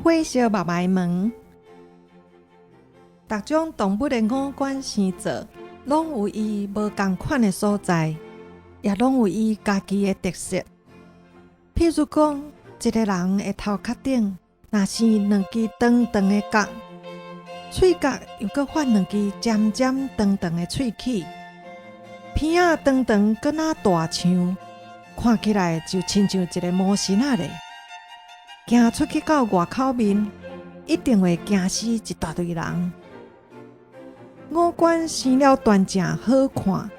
火燒目眉毛。逐種動物的五官生造，攏有伊無仝款的所在，也攏有伊家己的特色。譬如講，一个人的頭殼頂若生兩支長長的角，喙角又閣發兩支尖尖長長的喙齒，鼻仔長長，閣若大象，看起來就親像一个魔神仔咧。行出去到外口面，一定會驚死一大堆人。五官生了端正好看，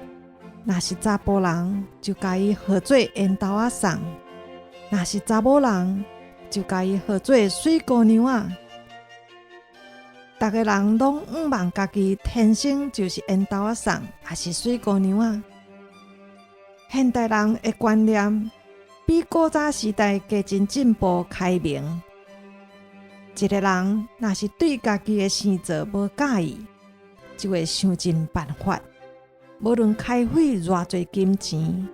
若是查埔人就共伊號做緣投仔送；若是查某人就共伊號做媠姑娘仔。逐个人攏向望家己天生就是緣投仔送，抑是媠姑娘仔。現代人的觀念比古早時代加真進步開明。一个人若是對家己的生造無佮意，就會想盡辦法，無論開費偌濟金錢，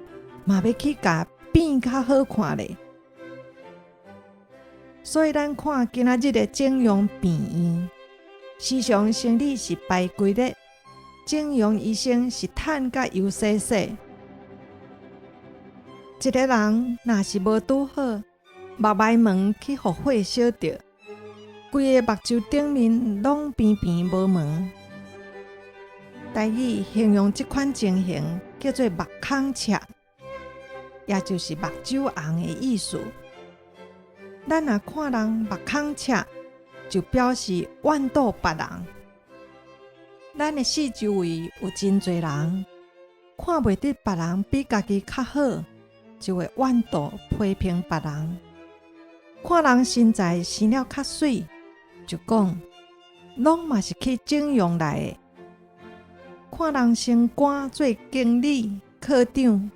嘛欲去共變較好看咧。所以咱看今仔日的整容病院，時常生理是排骨的，整容醫生是趁甲油洗洗。一个人若是無拄好，目眉毛去予火燒著，規个目睭頂面攏平平無毛。台語形容這款情形叫做目孔赤，也就是目睭紅的意思。咱若看人目孔赤，就表示怨妒別人。咱的四周圍有真濟人，看袂得別人比家己較好，就會怨妒批評別人。看人身材生了較媠，就講攏嘛是去整容來的。看人升官做經理、科長，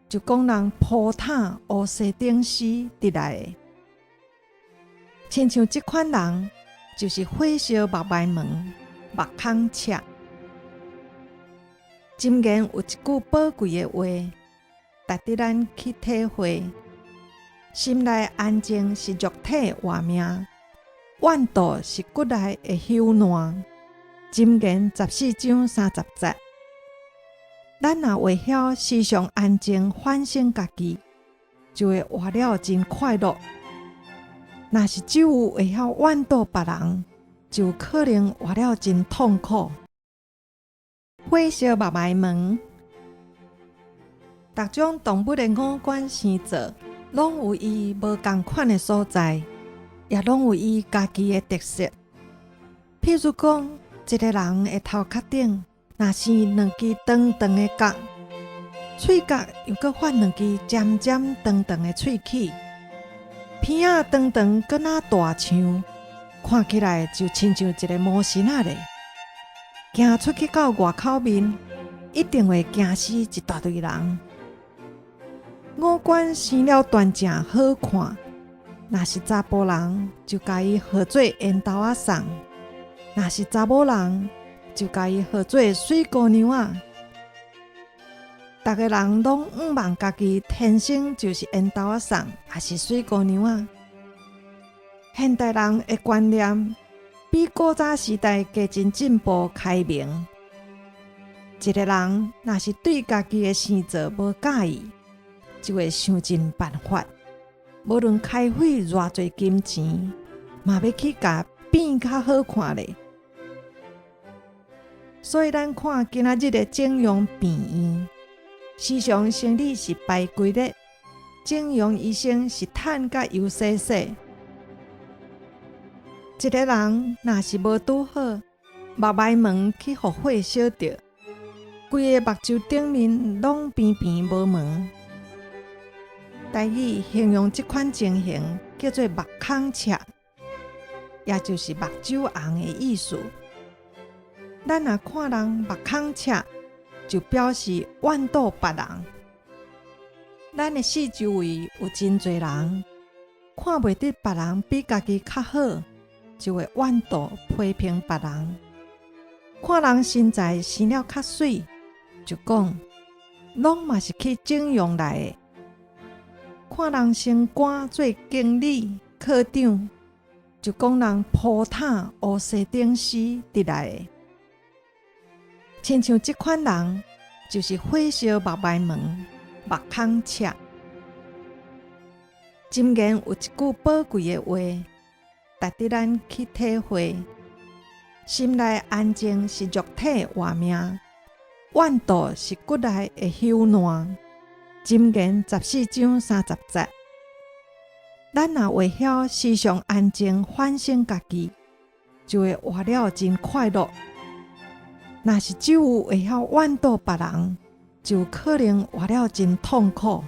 就講人鋪塔烏西頂死得來的。親像這款人，就是火燒目眉毛、目孔赤。箴言有一句寶貴的話，值得咱去體會。心內安靜是肉體活命，怨妒是骨內的朽爛。箴言14章30節，咱若會曉時常安靜反省家己，就會活了真快樂。若是只有會曉怨妒別人，就有可能活了真痛苦。火燒目眉毛，逐種動物的五官生造，攏有伊無仝款的所在，也攏有伊家己的特色。譬如講，一个人的頭殼頂若生兩支長長的角，喙角又閣發兩支尖尖長長的喙齒，鼻仔長長，閣若大象，看起來就親像一个魔神仔咧。行出去到外口面，一定會驚死一大堆人。五官生了端正好看，若是查埔人就共伊號做緣投仔送；若是查某人，就共伊號做媠姑娘仔。逐个人攏向望家己天生就是緣投仔送，抑是媠姑娘仔。現代人的觀念比古早時代加真進步開明。一个人若是對家己的生造無佮意，就會想盡辦法，無論開費偌濟金錢，嘛欲去共變較好看咧。所以咱看今仔日的整容病院，時常生理是排骨的，整容醫生是趁甲油洗洗。一个人若是無拄好，目眉毛去予火燒著，規个目睭頂面攏平平無毛。台語形容這款情形叫做目孔赤，也就是目睭紅的意思。咱若看人目孔赤，就表示怨妒別人。咱的四周圍有真濟人，看袂得別人比家己較好，就會怨妒批評別人。看人身材生了較媠，就講攏嘛是去整容來的。看人升官做經理、科長，就講人鋪毯烏西頂死得來的。親像這款人，就是火燒目眉毛、目空赤。箴言有一句寶貴的話，值得咱去體會。心內安靜是肉體活命，怨妒是骨內的朽爛。箴言14章30節。咱若會曉時常安靜反省家己，就會活了真快樂。若是只有會曉怨妒別人，就可能活了真痛苦。